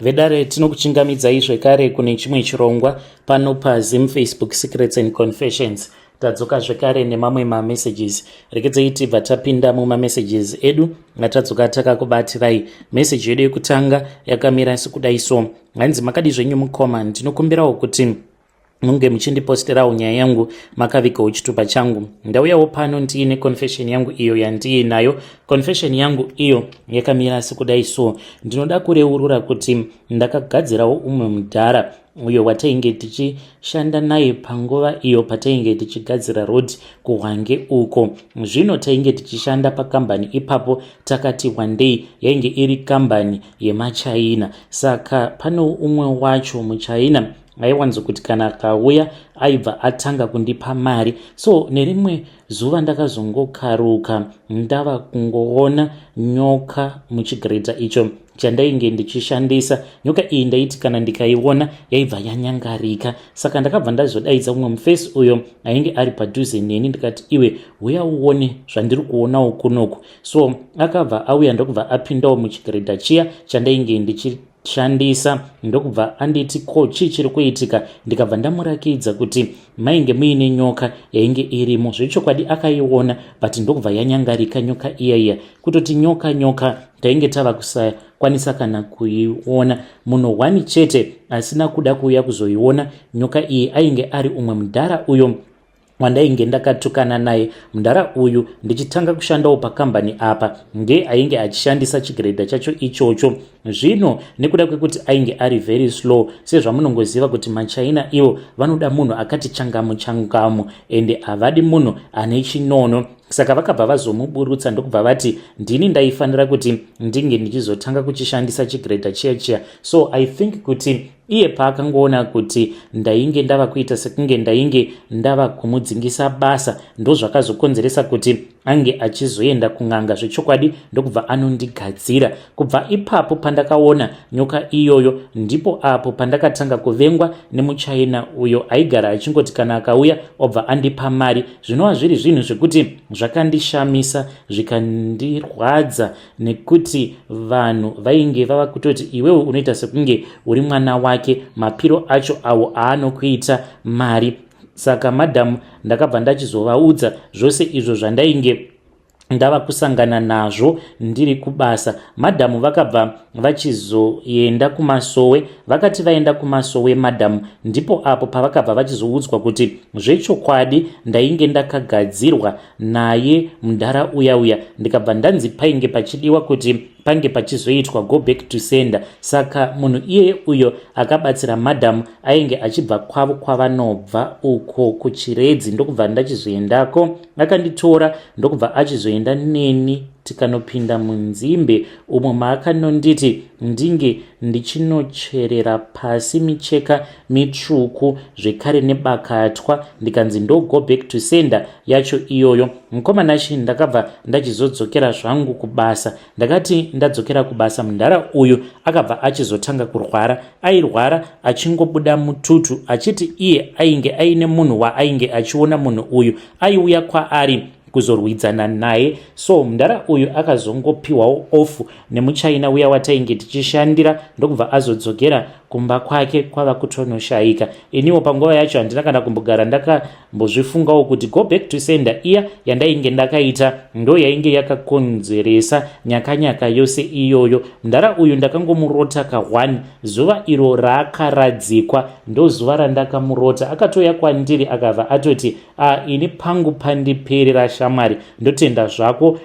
Vedare, tinokuchingamidzai zvekare kune chimwe chirongwa pano paZim Facebook Secrets and Confessions. Tadzoka zvekare nemamwe mamessages. Rekedzei tibva tapinda mumamessages edu atadzoka takakubatirai. Meseji yedu yekutanga yakamira sekudai so. Hanzi, makadi zvenyu mukoma? Ndinokumbirawo kuti munge muchindiposterawo nyaya yangu makavigawo chitupa changu. Ndauyawo pano ndiine confession yangu iyo yandiinayo. Confession yangu iyo yakamira sekudai so. Ndinoda kureurura kuti ndakagadzirawo umwe mudhara uyo watainge tichishanda naye panguva iyo patainge tichigadzira road kuHwange uko. Zvino tainge tichishanda pakambani ipapo takati wandei. Yainge iri kambani yemaChina, saka pane umwe wacho muChina aiwanzokuti kana akauya aibva atanga kundipa mari. So nerimwe zuva ndakazongokaruka ndava kungoona nyoka muchigreta icho chandainge ndichishandisa. Nyoka iyi ndaiti kana ndikaiona yaibva yanyangarika. Saka ndakabva ndazodaidza umwe mufesi uyo ainge ari padhuze neni, ndikati, "Iwe, uya uone zvandiri kuonawo kunoku." So akabva auya, ndokubva apindawo muchigreda chiya chandainge ndichishandisa, ndokubva anditi, "Ko, chii chiri kuitika?" Ndikabva ndamurakidza kuti mainge muine nyoka yainge irimo. Zvechokwadi akaiona, but ndokubva yanyangarika nyoka iya iya. Kutoti nyoka nyoka, tainge tava kusakwanisa kana kuiona. Munhu one chete asina kuda kuuya kuzoiona nyoka iyi ainge ari umwe mudhara uyo wandainge ndakatukana naye. Mudhara uyu, ndichitanga kushandawo pakambani apa, ndiye ainge achishandisa chigreda chacho ichocho. Zvino nekuda kwekuti ainge ari very slow, sezvamunongoziva kuti maChina ivo vanoda munhu akati changamu changamu, ende havadi munhu ane chinono, saka vakabva vazomuburutsa, ndokubva vati ndini ndaifanira kuti ndinge ndichizotanga kuchishandisa chigreda chiya chiya. So I think kuti iye paakangoona kuti ndainge ndava kuita sekunge ndainge ndava kumudzingisa basa, ndozvakazokonzeresa kuti ange achizoenda kun'anga zvechokwadi, ndokubva anondigadzira. Kubva ipapo pandakaona nyoka iyoyo, ndipo apo pandakatanga kuvengwa nemuChina uyo aigara achingoti kana akauya obva andipa mari, zvinova zviri zvinhu zvekuti zvakandishamisa, zvikandirwadza, nekuti vanhu vainge vava kutoti, "Iwewe unoita sekunge uri mwana wake, mapiro acho awo aanokuita mari." Saka madhamu, ndakabva ndachizovaudza zvose izvo zvandainge ndava kusangana nazvo ndiri kubasa. Madhamu vakabva vachizoenda kumasowe. Vakati vaenda kumasowe madhamu, ndipo apo pavakabva vachizoudzwa kuti zvechokwadi ndainge ndakagadzirwa naye mudhara uya uya. Ndikabva ndanzi painge pachidiwa kuti pange pachizoitwa go back to sender. Saka munhu iyeye uyo akabatsira madhamu ainge achibva kwavo kwavanobva uko kuChiredzi, ndokubva ndachizoendako. Akanditora, ndokubva achizoenda neni, tikanopinda munzimbe umo maakanonditi ndinge ndichinocherera pasi micheka mitsvuku zvekare nebakatwa. Ndikanzi ndo go back to sender yacho iyoyo. Mukomanashi, ndakabva ndachizodzokera zvangu kubasa. Ndakati ndadzokera kubasa, mundara uyu akabva achizotanga kurwara. Airwara achingobuda mututu, achiti iye ainge aine munhu waainge achiona. Munhu uyu aiuya kwaari kuzorwidzana naye. So mundara uyu akazongopiwawo off nemuChina uya watainge tichishandira, ndokubva azodzokera kumba kwake kwava kutonoshayika. Iniwo panguva yacho handina kana kumbogara ndakambozvifungawo kuti go back to sender iya yandainge ndakaita ndo yainge yakakonzeresa nyakanyaka yose iyoyo. Mundara uyu ndakangomurota ka1 zuva iro raakaradzikwa, ndo zuva randakamurota. Akatouya kwandiri, akabva atoti, "A, ini pangu pandiperera shamwari. Ndotenda zvako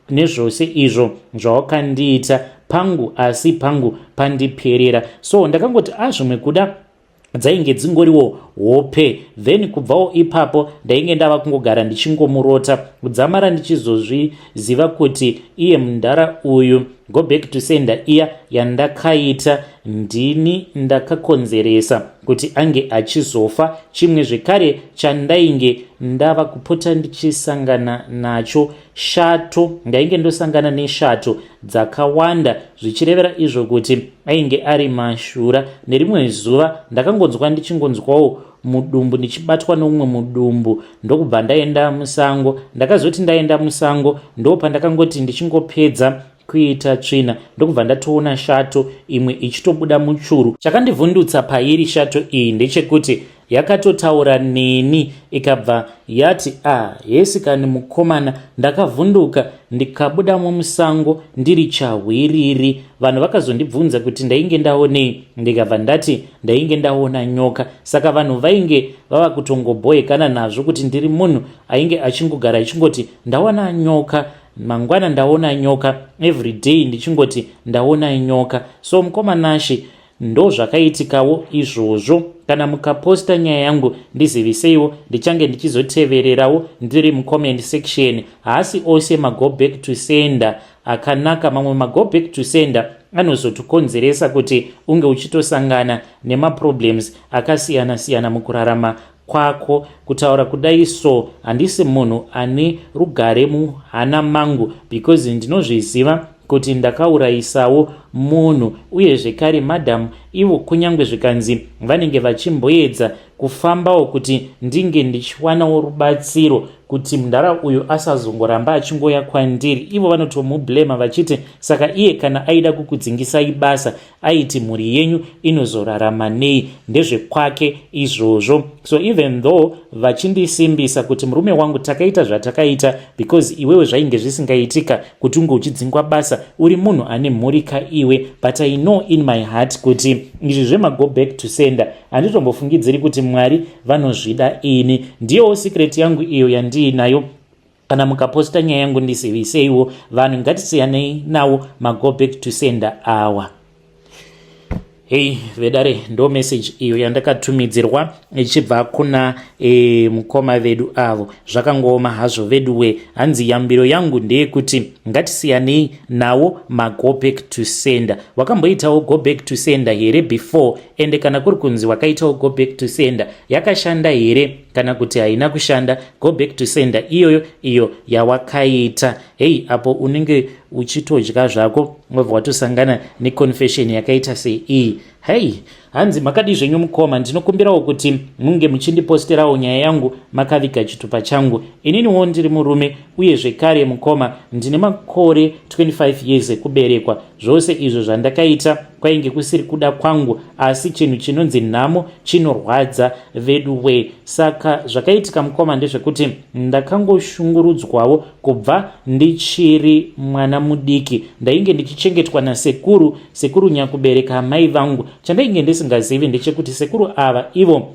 nezvose izvo zvawakandiita pangu, asi pangu pandiperera." So ndakangoti, "A, zvimwe kuda dzainge dzingoriwo hope." Then kubvawo ipapo ndainge ndava kungogara ndichingomurota, kudzamara ndichizozviziva kuti iye mundara uyu, go back to sender iya yandakaita, ndini ndakakonzeresa kuti ange achizofa. Chimwe zvekare chandainge ndava kupota ndichisangana nacho, shato. Ndainge ndosangana neshato dzakawanda, zvichirevera izvo kuti ainge ari mashura. Nerimwe zuva ndakangonzwa ndichingonzwawo mudumbu, ndichibatwa neumwe mudumbu, ndokubva ndaenda musango. Ndakazoti ndaenda musango, ndo pandakangoti ndichingopedza kuita. kuita tsvina ndokubva ndatoona shato imwe ichitobuda muchuru. Chakandivhundutsa pairi shato iyi ndechekuti yakatotaura neni ikabva yati a ah, hesi kani mukomana. Ndakavhunduka ndikabuda mumusango ndiri chahwiriri. Vanhu vakazondibvunza kuti ndainge ndaonei, ndikabva ndati ndainge ndaona nyoka. Saka vanhu vainge vava kutongobhoekana nazvo kuti ndiri munhu ainge achingogara achingoti ndawana nyoka, mangwana ndaona nyoka, everyday ndichingoti ndaona nyoka. So mukoma Nashe, ndozvakaitikawo izvozvo. Kana mukaposta nyaya yangu ndiziviseiwo, ndichange ndichizotevererawo ndiri mucomment section. Haasi ose mago back to sender akanaka. Mamwe mago back to sender anozotokonzeresa kuti unge uchitosangana nemaproblems akasiyana-siyana mukurarama kwako. Kutaura kudai so, handisi munhu ane rugare muhana mangu because ndinozviziva kuti ndakaurayisawo munhu. Uye zvekare madhamu ivo, kunyange zvikanzi vanenge vachimboedza kufambawo kuti ndinge ndichiwanawo rubatsiro kuti mundara uyu asazongoramba achingoya kwandiri, ivo vanotomublema vachiti, "Saka iye kana aida kukudzingisai basa, aiti mhuri yenyu inozorarama nei?" Ndezvekwake izvozvo. So even though vachindisimbisa kuti murume wangu takaita zvatakaita because iwewe zvainge zvisingaitika kuti unge uchidzingwa basa uri munhu ane mhuri ka iwe, but I know in my heart kuti izvi zvemago back to sender handitombofungidziri kuti Mwari vanozvida ini. Ndiyowo secret yangu iyo yandiinayo. Kana mukaposta nyaya yangu ndiziviseiwo. Vanhu ngatisiyanei nawo mago back to sender awa. Hei vedare, ndo message iyo yandakatumidzirwa ichibva kuna mukoma vedu avo. Zvakangooma hazvo veduwe. Hanzi yambiro yangu ndeyekuti ngatisiyanei nawo mago back to sender. Wakamboitawo go back to sender here before? Ende kana kuri kunzi wakaitawo go back to sender, yakashanda here kana kuti haina kushanda go back to sender iyoyo iyo yawakaita? Hei, apo unenge uchitodya zvako wobva watosangana neconfession yakaita seiyi. Hei, hanzi makadi zvenyu mukoma, ndinokumbirawo kuti munge muchindiposterawo nyaya yangu makaviga chitupa changu. Ininiwo ndiri murume uye zvekare mukoma ndine makore 25 years ekuberekwa. Zvose izvo zvandakaita kwainge kusiri kuda kwangu, asi chinhu chinonzi nhamo chinorwadza vedu we. Saka zvakaitika mukoma ndezvekuti ndakangoshungurudzwawo kubva ndichiri mwana mudiki. Ndainge ndichichengetwa nasekuru, sekuru nyakubereka amai vangu. Chandainge ndisingazivi ndechekuti sekuru ava ivo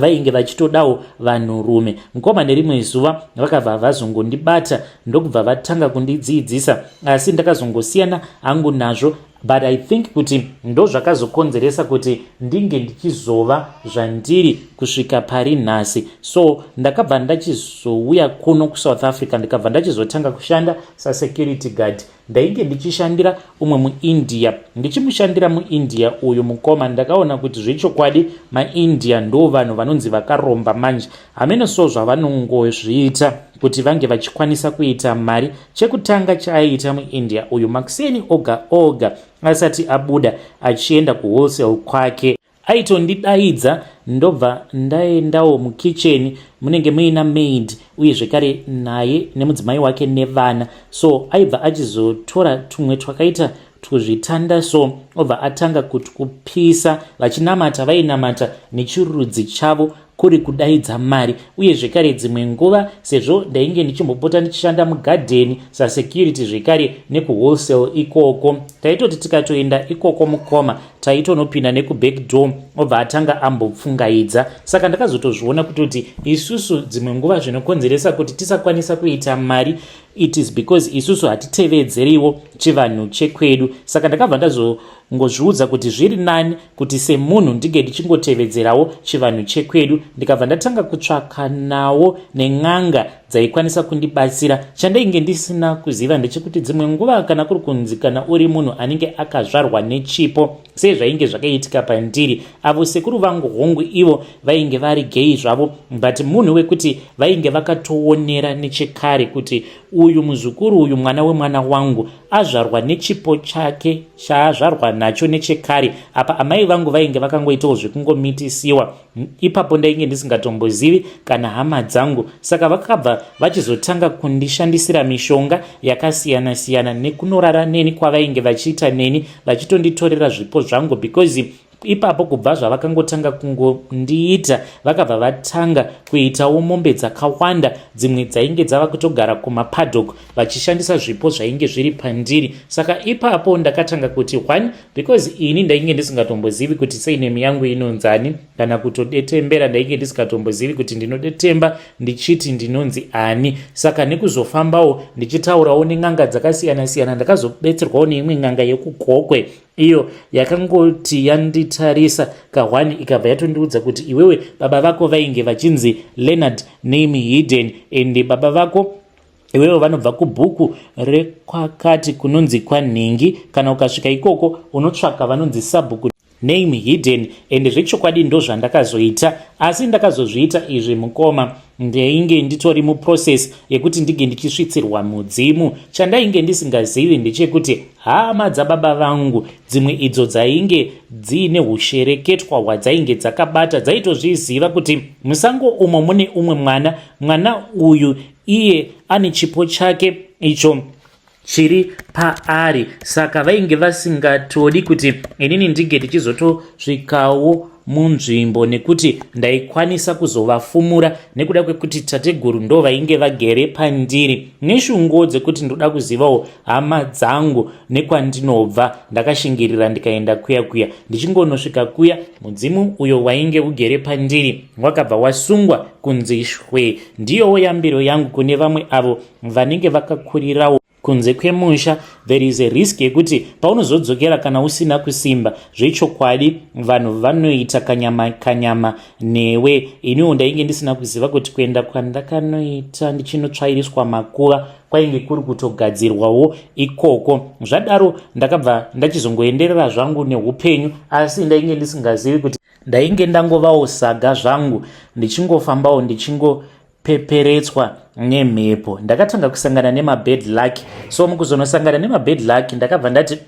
vainge vachitodawo vanhurume. Mukoma, nerimwe zuva vakabva vazongondibata ndokubva vatanga kundidzidzisa, asi ndakazongosiyana hangu nazvo. But I think kuti ndo zvakazokonzeresa kuti ndinge ndichizova zvandiri kusvika pari nhasi. So ndakabva ndachizouya kuno kuSouth Africa, ndikabva ndachizotanga kushanda sasecurity guard. Ndainge ndichishandira umwe muIndia. Ndichimushandira muIndia uyu mukoma, ndakaona kuti zvechokwadi maIndia ndo vanhu vanonzi vakaromba. Manje hamene so zvavanongozviita kuti vange vachikwanisa kuita mari. Chekutanga chaaiita muIndia uyu, makuseni oga oga asati abuda achienda kuwholesale kwake, aitondidaidza, ndobva ndaendawo mukicheni munenge muina maid uye zvekare naye nemudzimai wake nevana. So aibva achizotora tumwe twakaita tuzvitanda so, obva atanga kuti kupisa vachinamata. Vainamata nechirudzi chavo kuri kudaidza mari. Uye zvekare dzimwe nguva, sezvo ndainge ndichimbopota ndichishanda mugadheni sasecurity zvekare nekuwholesale ikoko, taitoti tikatoenda ikoko mukoma, taitonopinda nekuback door, obva atanga ambopfungaidza. Saka ndakazotozviona kutoti isusu dzimwe nguva zvinokonzeresa kuti tisakwanisa kuita mari, it is because isusu hatitevedzeriwo chivanhu chekwedu. Saka ndakabva ndazongozviudza kuti zviri nani kuti semunhu ndinge ndichingotevedzerawo chivanhu chekwedu. Ndikabva ndatanga kutsvaka nawo nen'anga dzaikwanisa kundibatsira. Chandainge ndisina kuziva ndechekuti dzimwe nguva kana kuri kunzi kana uri munhu anenge akazvarwa nechipo, sezvainge zvakaitika pandiri, avo sekuru vangu, hongu ivo vainge vari gei zvavo, but munhu wekuti vainge vakatoonera nechekare kuti uyu muzukuru uyu, mwana wemwana wangu, azvarwa nechipo chake chaazvarwa nacho nechekare. Apa amai vangu vainge vakangoitawo zvekunomitisiwa ipapo, ndainge ndisingatombozivi kana hama dzangu. Saka vakabva Vakabva vachizotanga kundishandisira mishonga yakasiyana siyana nekunorara neni kwavainge vachiita neni, vachitonditorera zvipo zvangu, because ipapo kubva zvavakangotanga kungondiita, vakabva vatanga kuitawo mombe dzakawanda, dzimwe dzainge dzava kutogara kumapaddock, vachishandisa zvipo zvainge zviri pandiri. Saka ipapo ndakatanga kuti one, because ini ndainge ndisingatombozivi kuti surname yangu inonzani, kana kutodetembera ndainge ndisingatombozivi kuti ndinodetemba ndichiti ndinonzi ani. Saka nekuzofambawo ndichitaurawo nen'anga dzakasiyana-siyana, ndakazobetserwawo neimwe n'anga yekuGokwe, iyo yakangoti yanditarisa kahwani ikabva yatondiudza kuti, "Iwewe, baba vako vainge vachinzi Leonard name hidden, and baba vako iwewe vanobva kubhuku rekwakati kunonzi kwaNhingi. Kana ukasvika ikoko unotsvaka vanonzi sabhuku name hidden." Ende zvechokwadi ndo zvandakazoita, asi ndakazozviita izvi, mukoma, ndainge nditori muprocess yekuti ndinge ndichisvitsirwa mudzimu. Chandainge ndisingazivi ndechekuti hama dzababa vangu dzimwe idzo dzainge dziine ushereketwa hwadzainge dzakabata dzaitozviziva kuti musango umo mune umwe mwana. Mwana uyu iye ane chipo chake icho chiri paari, saka vainge vasingatodi kuti inini ndinge ndichizotosvikawo munzvimbo, nekuti ndaikwanisa kuzovafumura nekuda kwekuti tateguru ndo vainge vagere pandiri. Neshunguwo dzekuti ndoda kuzivawo hama dzangu nekwandinobva, ndakashingirira ndikaenda kuya kuya. Ndichingonosvika kuya, mudzimu uyo wainge ugere pandiri wakabva wasungwa kunzi shwe. Ndiyowo yambiro yangu kune vamwe avo vanenge vakakurirawo kunze kwemusha. There is a risk yekuti paunozodzokera, kana usina kusimba zvechokwadi, vanhu vanoita kanyama kanyama newe. Iniwo ndainge ndisina kuziva kuti kuenda kwandakanoita ndichinotsvairiswa makuva kwainge kuri kutogadzirwawo ikoko. Zvadaro ndakabva ndachizongoenderera zvangu neupenyu, asi ndainge ndisingazivi kuti ndainge ndangovawo saga zvangu, ndichingofambawo, ndichingopeperetswa nemhepo. Ndakatanga kusangana nemabad luck. So mukuzonosangana nemabad luck, ndakabva ndati,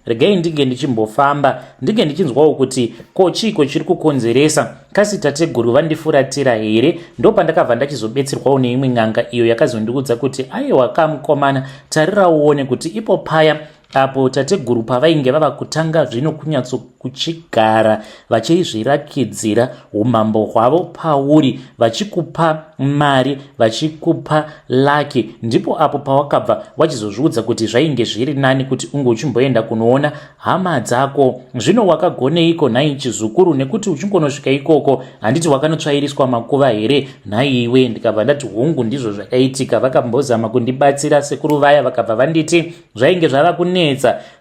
regai ndinge ndichimbofamba, ndinge ndichinzwawo kuti ko chiiko chiri kukonzeresa, kasi tateguru vandifuratira here?" Ndopandakabva ndachizobetserwawo neimwe n'anga iyo yakazondiudza kuti, "Aiwa kamukomana, tarira uone kuti ipo paya apo tateguru pavainge vava kutanga zvino kunyatsokuchigara vachizvirakidzira umambo hwavo pauri, vachikupa mari, vachikupa luck, ndipo apo pawakabva wachizozviudza kuti zvainge zviri nani kuti unge uchimboenda kunoona hama dzako. Zvino wakagoneiko nhai chizukuru, nekuti uchingonosvika ikoko, handiti wakanotsvairiswa makuva here nhaiwe?" Ndikabva ndati, "Hungu, ndizvo zvakaitika." Vakambozama kundibatsira sekuru vaya, vakabva vanditi zvainge zvava kunetsa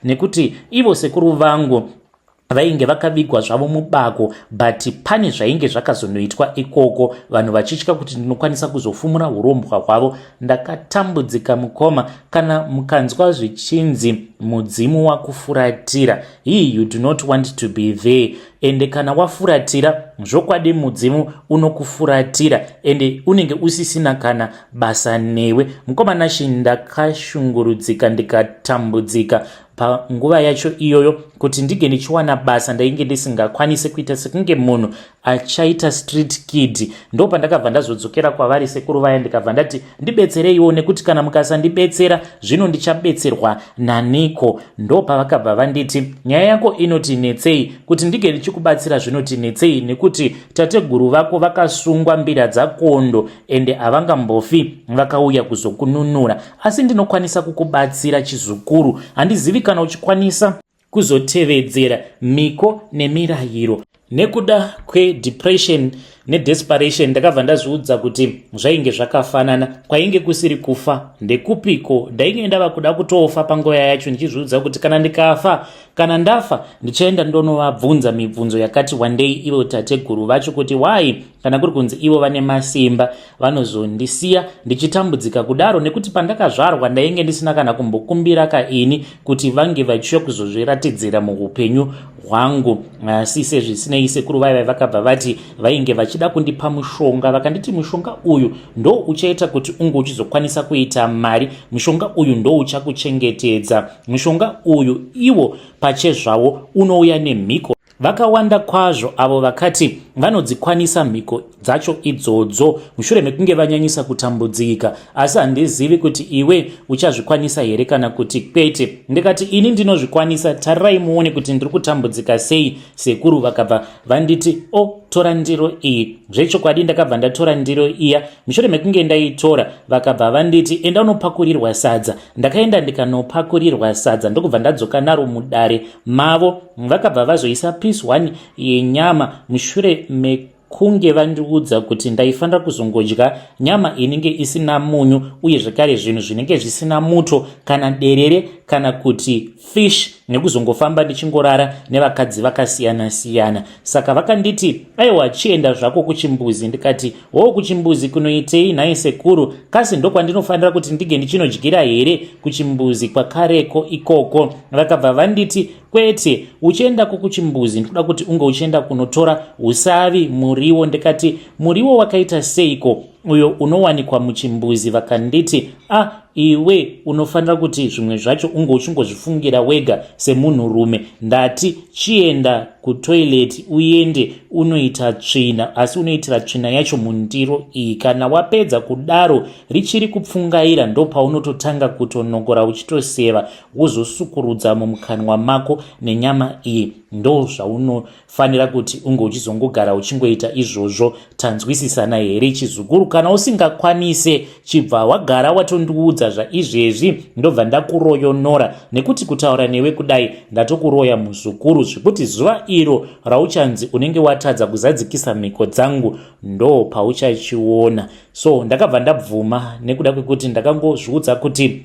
nekuti ivo sekuru vangu vainge vakavigwa zvavo mubako, but pane zvainge zvakazonoitwa ikoko, vanhu vachitya kuti ndinokwanisa kuzofumura urombwa hwavo. Ndakatambudzika, mukoma. Kana mukanzwa zvichinzi mudzimu wakufuratira, hii, you do not want to be there. Ende kana wafuratira zvokwadi, mudzimu unokufuratira, ende unenge usisina kana basa newe. Mukoma Nashi, ndakashungurudzika, ndikatambudzika panguva yacho iyoyo. Kuti ndinge ndichiwana basa ndainge ndisingakwanisi, kuita sekunge munhu achaita street kid. Ndo pandakabva ndazodzokera kwavari sekuru vaya, ndikabva ndati, "Ndibetsereiwo, nekuti kana mukasandibetsera zvino ndichabetserwa naniko?" Ndo pavakabva vanditi, "Nyaya yako inoti netsei kuti ndinge ndichikubatsira, zvinoti netsei, nekuti tateguru vako vakasungwa mbira dzakondo, ende havangambofi vakauya kuzokununura. Asi ndinokwanisa kukubatsira, chizukuru. Handizivi kana uchikwanisa kuzotevedzera miko nemirayiro." Nekuda kwedepression nedesperation, ndakabva ndazviudza kuti zvainge zvakafanana, kwainge kusiri kufa ndekupiko? Ndainge ndava kuda kutofa panguva yacho, ndichizviudza kuti kana ndikafa, kana ndafa, ndichaenda ndonovabvunza mibvunzo yakati wandei ivo tateguru vacho, kuti why, kana kuri kunzi ivo vane masimba, vanozondisiya ndichitambudzika kudaro, nekuti pandakazvarwa ndainge ndisina kana kumbokumbira kaini kuti vange vachiuya kuzozviratidzira muupenyu hwangu. Asi sezvisinei, sekuru vaiva vakabva vati vainge vachida kundipa mushonga. Vakanditi mushonga uyu ndo uchaita kuti unge uchizokwanisa kuita mari, mushonga uyu ndo uchakuchengetedza, mushonga uyu iwo pachezvawo unouya nemhiko. Vakawanda kwazvo avo vakati vanodzikwanisa mhiko dzacho idzodzo mushure mekunge vanyanyisa kutambudzika, asi handizivi kuti iwe uchazvikwanisa here kana kuti kwete. Ndikati, "Ini ndinozvikwanisa, tarirai muone kuti ndiri kutambudzika sei." Sekuru vakabva vanditi, "O oh, tora ndiro iyi." Zvechokwadi ndakabva ndatora ndiro iya. Mushure mekunge ndaitora, vakabva vanditi, "Enda unopakurirwa sadza." Ndakaenda ndikanopakurirwa sadza, ndokubva ndadzoka naro mudare mavo. Vakabva vazoisa piece 1 yenyama mushure mekunge vandiudza kuti ndaifanira kuzongodya nyama inenge isina munyu, uye zvekare zvinhu zvinenge zvisina muto, kana derere kana kuti fish, nekuzongofamba ndichingorara nevakadzi vakasiyana-siyana. Saka vakanditi, "Aiwa, chienda zvako kuchimbuzi." Ndikati, "Hoo, kuchimbuzi kunoitei nhai sekuru? Kasi ndokwandinofanira kuti ndige ndichinodyira here kuchimbuzi kwakareko ikoko?" Vakabva vanditi, "Kwete, uchiendako kuchimbuzi ndikuda kuti unge uchienda kunotora usavi, muriwo." Ndikati, "Muriwo wakaita seiko uyo unowanikwa muchimbuzi?" Vakanditi, "A ah, iwe unofanira kuti zvimwe zvacho unge uchingozvifungira wega semunhurume. Ndati chienda kutoilet, uende unoita tsvina, asi unoitira tsvina yacho mundiro iyi. Kana wapedza kudaro, richiri kupfungaira, ndopaunototanga kutonokora uchitoseva, wozosukurudza mumukanwa mako nenyama iyi. Ndo zvaunofanira kuti unge uchizongogara uchingoita izvozvo. Tanzwisisana here, chizukuru? Kana usingakwanise, chibva wagara watondiudza zvaizvezvi, ndobva ndakuroyonora, nekuti kutaura newe kudai ndatokuroya, muzukuru, zvekuti zuva iro rauchanzi unenge watadza kuzadzikisa mhiko dzangu, ndo pauchachiona." So ndakabva ndabvuma nekuda kwekuti ndakangozviudza kuti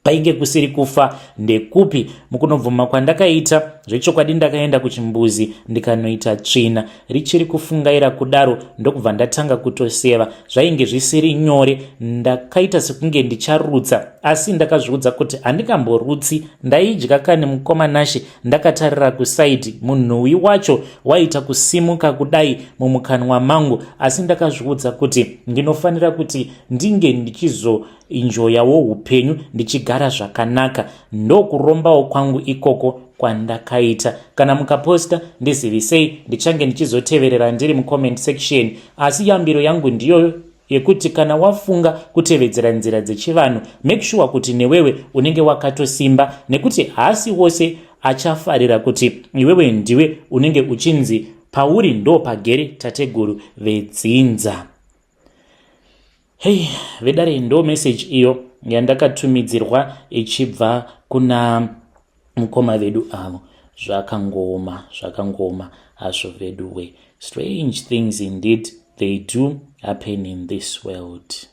painge kusiri kufa ndekupi. Mukunobvuma kwandakaita, zvechokwadi ndakaenda kuchimbuzi ndikanoita tsvina. Richiri kufungaira kudaro, ndokubva ndatanga kutoseva. Zvainge zvisiri nyore, ndakaita sekunge ndicharutsa, asi ndakazviudza kuti handikamborutsi. Ndaidya kani, mukoma Nashe, ndakatarira kuside. Munhuwi wacho waita kusimuka kudai mumukanwa mangu, asi ndakazviudza kuti ndinofanira kuti ndinge ndichizoenjoyawo upenyu, ndichigara zvakanaka. Ndokurombawo kwangu ikoko kwandakaita. Kana mukaposta, ndizivisei, ndichange ndichizoteverera ndiri mucomment section. Asi yambiro yangu ndiyoyo yekuti kana wafunga kutevedzera nzira dzechivanhu, make sure kuti newewe unenge wakatosimba, nekuti haasi wose achafarira kuti iwewe ndiwe unenge uchinzi pauri ndo pagere tateguru vedzinza. Hei vedare, ndo message iyo yandakatumidzirwa ichibva kuna mukoma vedu avo. Zvakangoma, zvakangoma hazvo veduwe. Strange things indeed, they do happen in this world.